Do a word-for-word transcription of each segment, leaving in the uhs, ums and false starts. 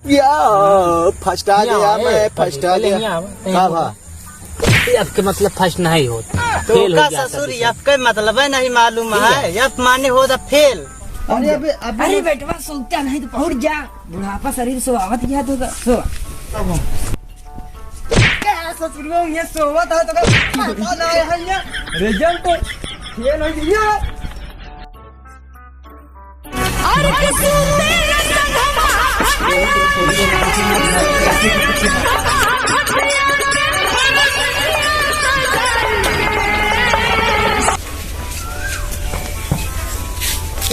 या, फर्स्ट आ गया, मैं फर्स्ट आ गया। का भा? ये आपके मतलब फर्स्ट नहीं होत, तो फेल हो का गया ससुर, सब। ये आपके मतलब है नहीं मालूम है, ये आप माने हो तो फेल। अरे अबे, अबे अरे बेटवा, सोता नहीं तो पहुंच जा, बुढ़ापा शरीर सोआवत गया तो सो। क्या ससुर में ये सोवत है तो का पता ना है ये रिजल्ट फेल हो गया।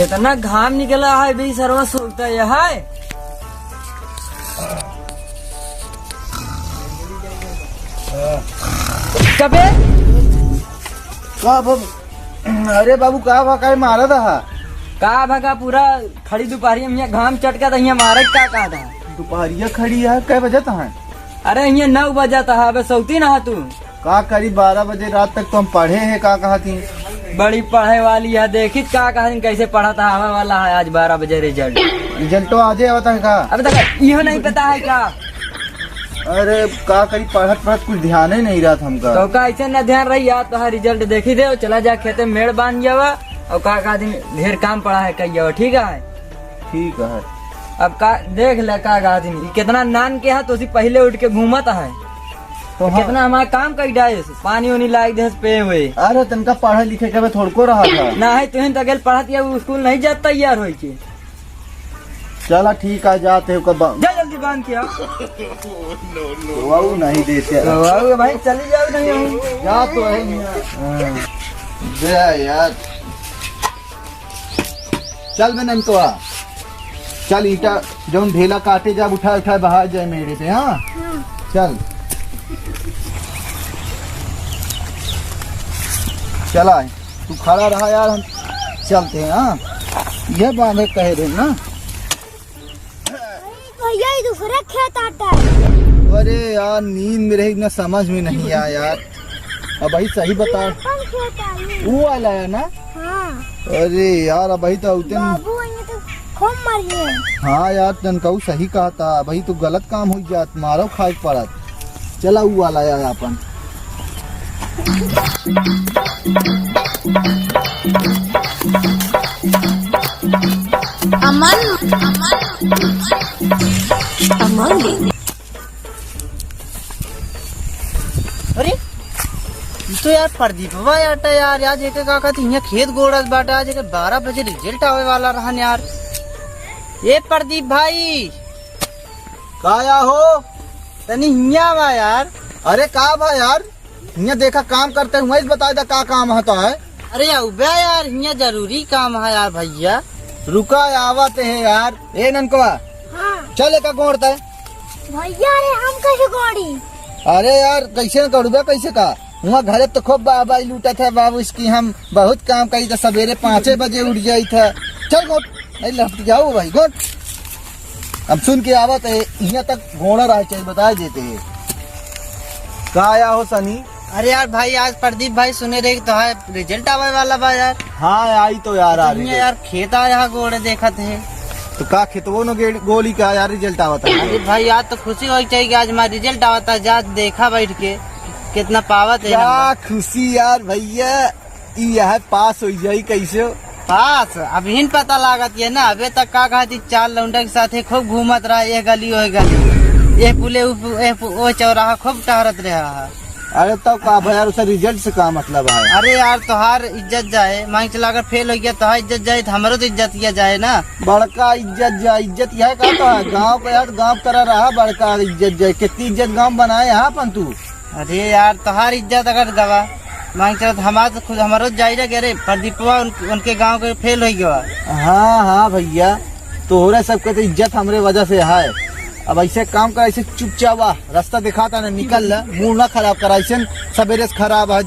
इतना घाम निकला है, बे सरवा सोता है। कबे? का बाबू? अरे बाबू, का भा, काहे मारत हा? का भा, का पूरा खड़ी दुपहरिया में हियाँ घाम चटका त हियाँ मारे का कहा था? दुपहरिया खड़ी है, कै बजत है? अरे हियाँ नौ बजत है, अबे सौती ना तू। का करी, बारह बजे रात तक तो हम पढ़े हैं, का कहा थी? बड़ी पढ़े वाली है, देखी का कहा थी, कैसे पढ़त है, आवे वाला है आज बारह बजे रिजल्ट। रिजल्ट तो आजे आवत है का? अबे तक इहो नहीं पता है का? अरे का करी, पढ़त पढ़त कुछ ध्यान ही नहीं रहत हमका। तो का ऐसे न ध्यान रही यार, तोहार रिजल्ट देखी दे, चला जा खेते मेड़ बांध जावा, और का का दिन ढेर काम पड़ा है कही जावा, ठीक है? ठीक है। अब का देख ले का का दिन, ई कितना नान के है, तो उसी पहले उठ के घूमत है। तो तो हाँ। कितना हमारा काम कई डाइस, पानी उनी लाग देस पे हुए। अरे तनका पढ़े लिखे के बे थोड़को रहा था। ना है, तुहिन तो गेल पढ़त या स्कूल नहीं जात तैयार होई के। चला ठीक है, जाते हो कब। जा जल्दी बांध के आ। वो नहीं देते। तो आओ भाई, चली जाओ नहीं हम। जा तो है नहीं। हाँ। दे यार। चल बे नंतवा। चल ईटा जौन ढेला काटे जाब उठा उठा बहा जाए मेरे पे, हाँ? हाँ। चल। चला। तू खड़ा रहा यार, हम चलते हैं, हाँ? यह बांधे कहे रहे ना। अरे भैया, ये दूसरा खेत आता है। अरे यार, नींद में रही ना, समझ में नहीं आया यार। अब भाई सही बता। ये अपन खेत आई। वो वाला है ना? हाँ। अरे यार, अब भाई तो उतन बाबू, ये तो खूब मर गए। हाँ यार, तनकऊ सही कहा था, अब भाई तो गलत काम हो जात, मारो खाए के पड़त। चला ऊ वाला आया अपन। अमन, अमन, अमन। अरे, ई तो यार प्रदीपवा आटा यार, आज एके का कहती हियाँ खेत गोड़त बाटा, आज एके बारह बजे रिजल्ट आवे वाला रहन यार। ए प्रदीप भाई। का या हो? तनी हियाँ आवा यार। अरे का बा यार? हियाँ देखा काम करते हुए, इस बताए दा का काम है तो है? अरे अउबे यार, हियाँ जरूरी काम है यार भैया। रुका, आवत है यार। ए ननकवा, हाँ। चल एका गोड़ तय। भैया, अरे हम कैसे गोड़ी? अरे यार, कैसे न गोड़बे, कैसे का? हुआँ घरे तो खूब बाबाई लूटत है बाबू, इसकी हम बहुत काम करी था, सवेरे पाँचे बजे उठ जाई था। चल गोड़, नहीं लपट जाओ भाई, गोड़। हम सुन के आवत है, यहाँ तक घोड़ा रह चाहिए, बता देते हैं। का आया हो सनी? अरे यार भाई, आज प्रदीप भाई सुने रहे कि तोहार रिजल्ट आवे वाला बा यार। हाँ, आई तो यार, आ तो रही है। यार खेत आया है, गोड़े देखत है। तो का खेतवो न गे-, गोली का यार रिजल्ट आवत है? अरे भाई, आज तो खुशी होई चाहिए कि आज हमारा रिजल्ट आवत है, जा देखा बैठ के कितना पावत है क्या नंबर। खुशी यार भैया, ई है पास हो जाई कैसे? पास? अबहिन पता लागत ये ना, अबे तक का कहती चार लौंडा के साथे खूब घूमत रहा, ये गली, वो गली, ये पुले, उ पु-, ये पु-, वो चौराहा खूब टहरत रहा है। अरे तब का भा यार, उसे रिजल्ट से का मतलब है? अरे यार, तोहार इज्जत जाए, मान के चला अगर फेल हो गया, तोहार इज्जत जाए तो हमरो तो इज्जत किया जाए ना। बड़का इज्जत जाए, इज्जत यह का तो है? गाँव का यार, गाँव तरह रहा, बड़का इज्जत जाए। कितनी इज्जत गाँव बनाए यहाँ अपन तू। अरे यार, तोहार इज्जत अगर गवा, मान के चलत हमार तो खुद, हमारो जाई रह गया रे, प्रदीपवा उन-, उनके गाँव के फेल हो गया। हाँ, हाँ भैया, तोहरा सबके तो इज्जत हमरे वजह से है। अब ऐसे काम कर, ऐसे चुपचाप आ, रास्ता दिखाता ना, निकल ला, मूड ना खराब करा, ऐसे सवेरे से खराब है,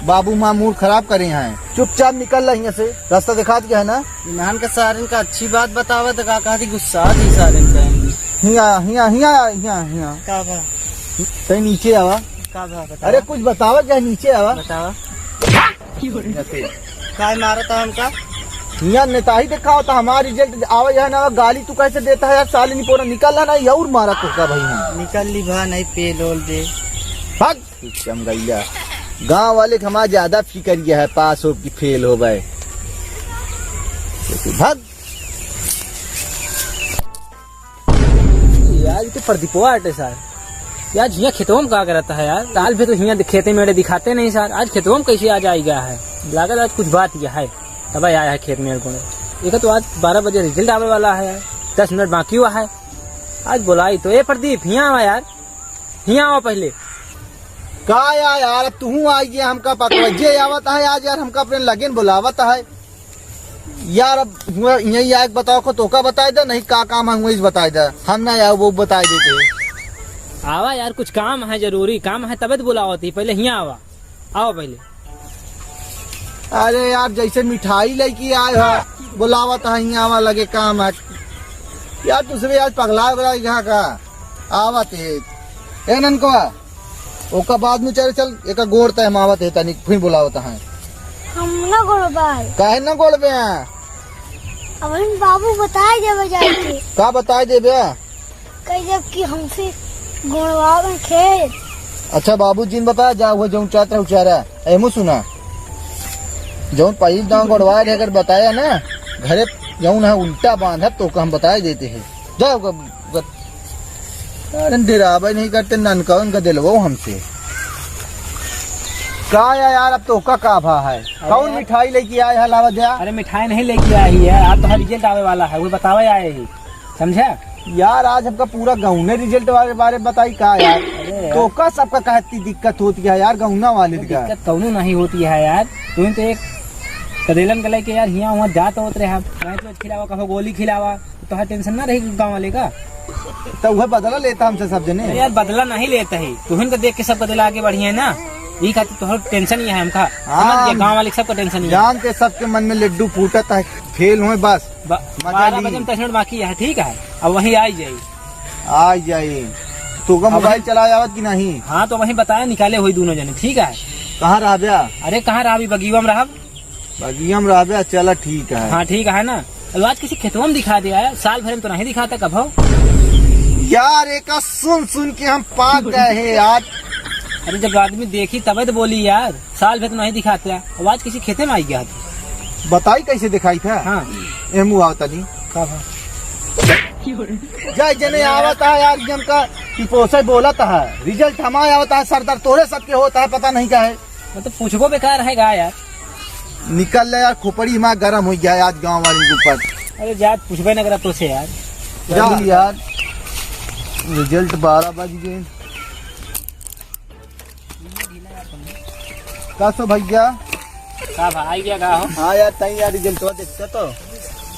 बाबू माँ मूड खराब करे हैं, चुपचाप निकल ला यहाँ से, रास्ता दिखात गया है ना। इन्हान के सारन का अच्छी बात बतावा तो का कहती गुस्सा थी सारन का। हिया, हिया, हिया, हिया, हिया। का बा? तै नीचे आवा। का बा, बतावा। अरे कुछ बतावा क्या, नीचे आवा। बतावा। नीचे। काय मारा था हमका? हियाँ नेताही देखावत है, हमार result आवे है ना, गाली तू कैसे देता है यार? साले निपोरा निकल है ना, ये और मारा तोका भाई हम। निकल ली भा, नहीं पेल ओल दे। भाग, चमगैया। गाँव वाले के हमार ज्यादा फिकर ये है, पास हो कि फेल हो भाई। भाग। यार, ये तो प्रदीपवा आटे सार। यार, हियाँ खेतवा में का करता है यार? काल भी तो हियाँ खेते में दिखाते नहीं सार, आज खेतवा में कैसे आ जाएगा है? लागत आज कुछ बात यह है, तब आया है खेत में कोने। एक तो आज बारह बजे result आवे वाला है यार, दस मिनट बाकी हुआ है। आज बुलाई तो, ए प्रदीप, हियाँ आवा यार, हियाँ आवा पहले। का या यार, अब तू आई गया हमका पकवा, जे आवत है आज यार, हमका अपने लगेन बुलावत है। यार, अब हुआ यही आके बताओ को, तोका बताई दे, नहीं का काम है, वही बताई दे। हम ना आओ, वो बताई देते। आवा यार, कुछ काम है, जरूरी काम है, तबे तो बुलावत ही। पहले हियाँ आवा, आवा पहले। अरे यार, जैसे मिठाई लेके आए हो, बुलावत है, हियाँ आवा, लगे काम है। यार, दूसरे आज पगला उगला यहाँ का आवत है। ए ननकवा, ओका बाद में चल, चल, एका गोड़ तय हम आवत है, तनी फिर बुलावत है। हम ना गोड़बाई। काहे ना गोड़बे? अब हम बाबू बताए देबे जाके। का बताए देबे? कह जब कि हमसे गोड़वा में खेल। अच्छा, बाबू जी ने बताया, जा, वो जौन चाहत रहे, उचारा। एमू सुना, जौन पहिल दांव गोड़वा रहे, अगर बताया ना, घरे जौन है उल्टा बांधब, तो हम बताए देते हैं। जा, ओका अरे डेराबे नहीं करते, ननका उनका दिलवाओ हमसे। का या यार, अब तोका का भा है? अरे कौन यार। मिठाई लेके आए है, लावा द्या? अरे मिठाई नहीं लेके आए ही है, आज तोहार result आवे वाला है, वो बतावे आए ही, समझा? यार, आज हमका पूरा गाँव ने result वाले बारे में बताई का यार? अरे यार। तोका सबका कहती दिक्कत होती है यार, गाँव ना वाले का। दिक्कत कौनो नहीं होती है यार, तुम तो एक कदेलन के लेके यार हियाँ वहाँ जात होत रहे हम, मैं तो खिलावा, कहो गोली खिलावा, तोहार tension ना रही गाँव वाले का? तो वह बदला लेता हमसे सब जने। अरे यार, बदला नहीं लेता ही, तुहिन को देख के सब बदला आगे बढ़ी है ना। यही खातिर तोहर tension ही है हमका। हाँ, समझ गया, गाँव वाले सबका tension ही है। जानते सबके मन में लड्डू फूटत है, फेल हुए बस। ब-, मजा बारह ली। बजे में दस मिनट बाकी है, ठीक है, अब वहीं आ ही जाई। आ जाई। तो का अब मोबाइल वहीं चला जावत कि नहीं? हाँ, तो वहीं बताया, निकाले हुई दोनों जने, ठीक है। कहाँ रहब्या? अरे कहाँ रहबी, बगीवा में रहब। बगिया में रहबे, चला ठीक है। हाँ, ठीक है ना। अब आज किसी खेतवा में दिखा दिया है, साल भर में तो नहीं दिखाता कभो। यार, एका सुन सुन के हम पाक गए हैं यार। अरे, जब आदमी देखी तबे तो बोली यार, साल भर तो नहीं दिखाते। अब आज किसी खेते में आई गया था। बताई कैसे दिखाई था? हाँ। ए मुँह आओ तनी। का भा? जय जने आवत है यार, एकदम का कि पोसे बोलत है, result हमारे आवत है, सरदार तोरे सबके होता है, पता नहीं का है। मतलब पूछबो बेकार है गा यार। निकल ले यार, खोपड़ी हमार गरम हो गया है आज गाँव वाली के ऊपर। अरे जा, पूछबे न करा तो से यार। जा यार, result बारह बज गए। का सो भैया? का भा, आई गया का हो? हाँ यार, तई यार, result तो देखते तो।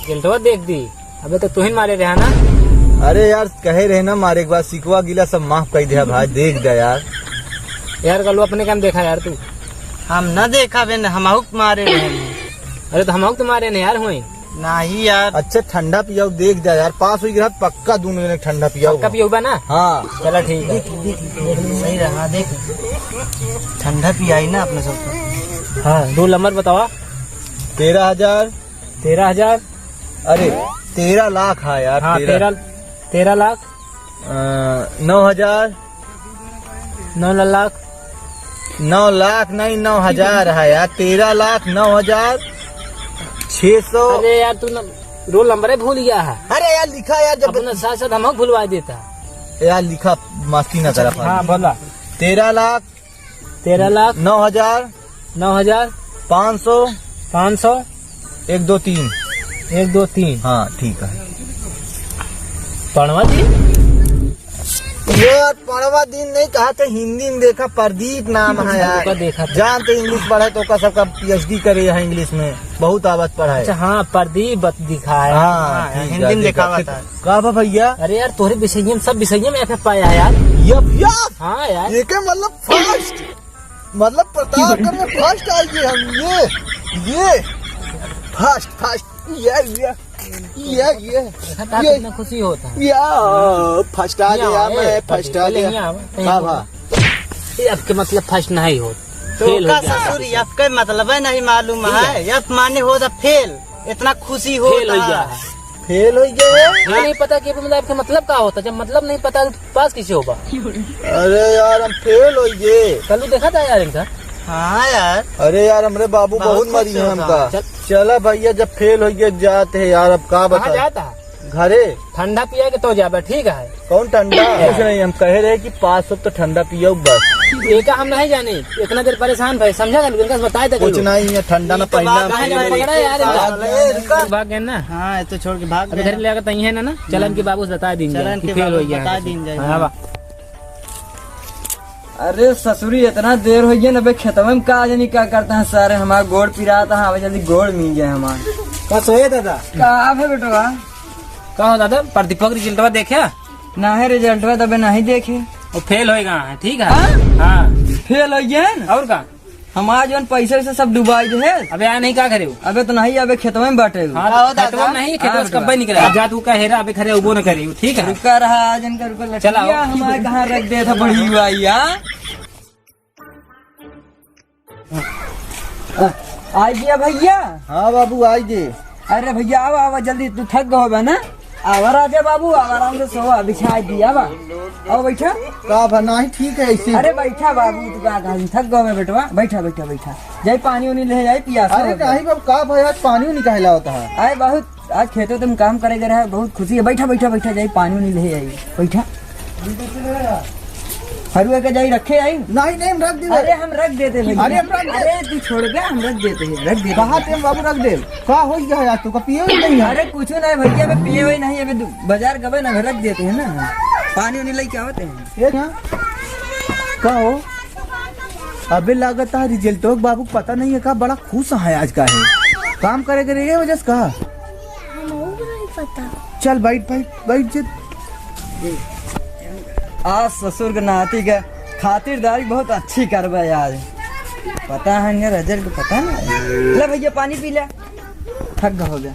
Result तो देख दी। अबे तो तुहिन मारे रहा ना। अरे यार, कहे रहे ना मारे, एक बार सिकवा गिला सब माफ कर दिया भाई, देख दे यार। यार, कल अपने काम देखा यार तू। हम ना देखा बे, हमहू के मारे रहे। अरे तो हमहू के तो मारे ने यार, हुई। नहीं यार। अच्छा, ठंडा पियाओ, देख दे यार, पास हुई रहा, पक्का दोनों जने ठंडा पियाओ। पक्का पियाओ बा ना? हाँ। चला ठीक है। देख, देख, देख, सही रहा, देख। ठंडा पियाई ना अपने सबको। हाँ, दो number बतावा। तेरह हजार। तेरह हजार। अरे, तेरह लाख है यार, हाँ, तेरह। तेरह, तेरह लाख। अ, नौ हजार। नौ लाख। नौ लाख नहीं, नौ हजार है यार, तेरह लाख नौ हजार छः सौ। अरे यार, तू न, roll number ही भूल गया है। अरे यार, लिखा यार, जब अपना साथ साथ हमको भुलवा देता। यार, लिखा, मस्ती ना करा। हाँ, बोला। तेरह लाख तेरह लाख। नौ हजार। नौ हजार। पाँच सौ। पाँच सौ। एक, दो, तीन। एक, दो, तीन। हाँ, ठीक है। पड़वा दिन? यार, पड़वा दिन नहीं कहा थे, हिंदी में देखा, प्रदीप नाम है यार। ओका देखा था। जानते English पढ़े तो ओका सबका PhD करे है English में, बहुत आवाज पढ़ा है। अच्छा, हाँ, प्रदीप बत-, दिखा है। हाँ, हाँ, ठीक हिंदी है, में ठीक है, दिखावा ठीक। था। का बा भैया? अरे यार, तोहरे विषय में, सब विषय में F F पाया है यार। F F? हाँ यार। ये क्या मतलब first? मतलब प्रतापगढ़ में first आइए हम, ये, ये, first, first, ये, ये, ये, ये, देखा था ये, कितना खुशी होता है। या, first आ ये गया, आवा, मैं ए, first आ पहले गया। यहाँ आवा, कहीं हाँ, बोलो। हाँ। ये आपके मतलब first नहीं हो, तो fail हो का गया। ससुर, ये आपका मतलब है नहीं मालूम ठीक है, है। ये आप माने हो तो fail। इतना खुशी हो फेल हो गया। फेल हो गए? ये नहीं पता कि मतलब आपके मतलब का होता, जब मतलब नहीं पता तो पास कैसे होगा? अरे यार, हम फेल हो गए। कल देखा था यार इनका। हाँ यार। अरे यार, हमरे बाबू बहुत बहुत मरी खुश है होता। हमका। चल। चला भैया, जब फेल हो गए जाते हैं यार, अब का कहाँ बता। जाता है? घरे। ठंडा पिया के तो जाबे, ठीक है? कौन ठंडा? कुछ नहीं, हम कहे रहे कि पाँच सौ तो ठंडा पियो बस। एका हम नहीं जानी, इतना देर परेशान भए, समझा गल, इनका बताए दे कुछ गल। नहीं है, ठंडा ना ई तो पहला बात कहाँ जाने पकड़ा यार इनका? अरे, रुका। भाग गए ना। हाँ, ये तो छोड़ के भाग अबे गए। घर ले आके तई है ना, ना? चलन के बाबू से बता दीन चलन जाए कि के फेल बाबू हो गया बता है। दीन जाए। हाँ, बा। अरे ससुरी, इतना देर हो गया ना बे, खेतवा में का जानी का करता है सारे, हमारा गोड़ पिराता है, अबे जल्दी गोड़ मिल जाए हमारा। का सोए दादा? का है बेटवा? का हो दादा, प्रदीपक रिजल्टवा देखे? ना है, रिजल्टवा तबे नहीं देखे। वो फेल होएगा, ठीक है? हाँ? हाँ। फेल हो गया है ना? और का? हमार जौन पैसा वैसा सब डुबाई दे है। अबे आ नहीं का करे हो? अबे तो नहीं, अबे खेतवा में बाटे हो। हाँ, का हो खेतवा दादा? नहीं, खेतवा हाँ, से कब्बे निकले। जा तू का हेरा, अबे खरे उबो न करे हो, ठीक है? रुका रहा, आज इनका रुका लठिया चला, आओ। हमारे कहाँ रख दे था बड़ी हुआ यार। आ, आई गया भैया। हाँ बाबू, आई गए। अरे भैया, आवा, आवा, जल्दी, तू थक गए होबे ना? आवा राजा बाबू, आवा, आराम से सोवा, बिछा दिया बा। आओ बैठा। का भा, नहीं ठीक है ऐसे। अरे बैठा बाबू, तू का कहा, थक गए मैं बेटवा, बैठा, बैठा, बैठा। जाई पानी उनी ले आई, पियासा अरे हो गया। नहीं बाबू, का भा, आज पानी उनी काहे लावता है? आए बहुत आज खेतों तुम काम करे गए रहे, बहुत खुशी है। बैठा, बैठा, बैठा, जाई पानी उनी ले आई। बैठा। हरुआ के जाई रखे आई। नहीं, नहीं, हम रख दे। अरे हम रख देते भैया। अरे हम रख दे। अरे तू छोड़ बे, हम रख देते हैं, रख देते कहाँ हैं। ते बाबू रख दे? का हो गया है आज तो, का पिए ही नहीं है? अरे कुछ नहीं भैया, मैं पिए हुए नहीं, अभी दु-, बाजार गबे ना, रख देते हैं ना, पानी उनी लेके आवते हैं। ये ना? का हो? अबे लागत है रिजल्टवा के बाबू के पता नहीं है का, बड़ा खुश है आज का है। काम करे के रहे वजह से का? हमहू को नहीं पता। चल बैठ, बैठ, बैठ जे। आज ससुर के नाती के खातिरदारी बहुत अच्छी करबे आज। पता है इनका रिजल्ट के पता नहीं। ले भैया पानी पी ले। थक गए हो गया।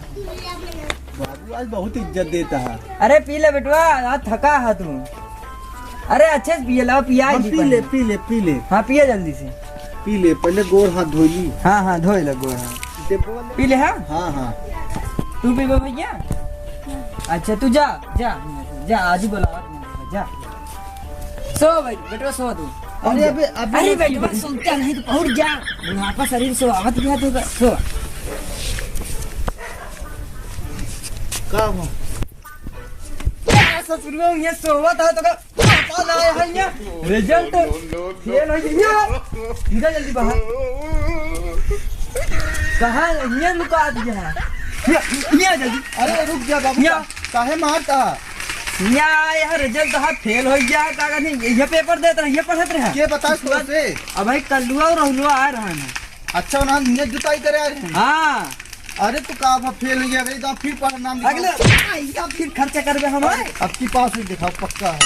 बाबू आज बहुत इज्जत देता है। अरे पी ले बेटवा, आज थका है तू। अरे अच्छे से पिए, लाओ पिया हम जी पी ले, पानी। पी ले, पी ले। हाँ पिया जल्दी से। पी ले, पहले गोड़ हाथ धो ली। हाँ, हाँ, धोए ले गोड़ हाथ। देखो वाले पी ले, हाँ? हाँ, हाँ। तू पीबे भैया? अच्छा तू जा, जा, जा, आज ही बोला, जा। सो भाई, बेटवा सो तू। अरे अबे, अबे अरे मत बेटवा पी। सोते नहीं तो पहुंच जा। बुढ़ापा शरीर से आवत गया तो सो। का हो? क्या ससुरिया ये सोवत है तो का पता ना है ये रिजल्ट फेल हो गया। निकल जल्दी बाहर। कहाँ ये लुका दिया है? ये, ये जल्दी। अरे रुक जा बाबू, या। काहे मारता? या, यह रिजल्ट तो फेल हो गया है, का नहीं? ये पेपर देत रहे, ये पढ़त रहे। के बताए तो से? अब भाई कल्लुआ और रहुलुआ आ रहा है। अच्छा, उन्हें जुताई करे आ रहे हैं। हाँ। अरे तू का अब फेल हो गया, अगले दांव फिर पढ़ नाम लिखा। अगले, आ, इनका फिर खर्चा करबे हम। अब की पास ही दिखाओ, पक्का है।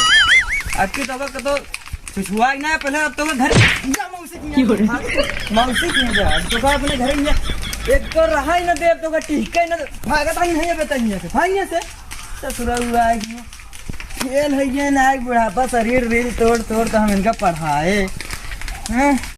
अब की तो, तो छुछुआ ही ना, पहले अब तो घर जा मौसी की यहाँ। मौसी की यहाँ जा, अब तो का अपने घर में एक तो रहा ही ना दे, अब तो का टिके ना, भागत ही नहीं है, बताइए से, भाइये से। ससुरा हुआ है कि फेल है ये ना, बुढ़ापा शरीर रील तोड़ तोड़ तो हम इनका पढ़ाए। हैं?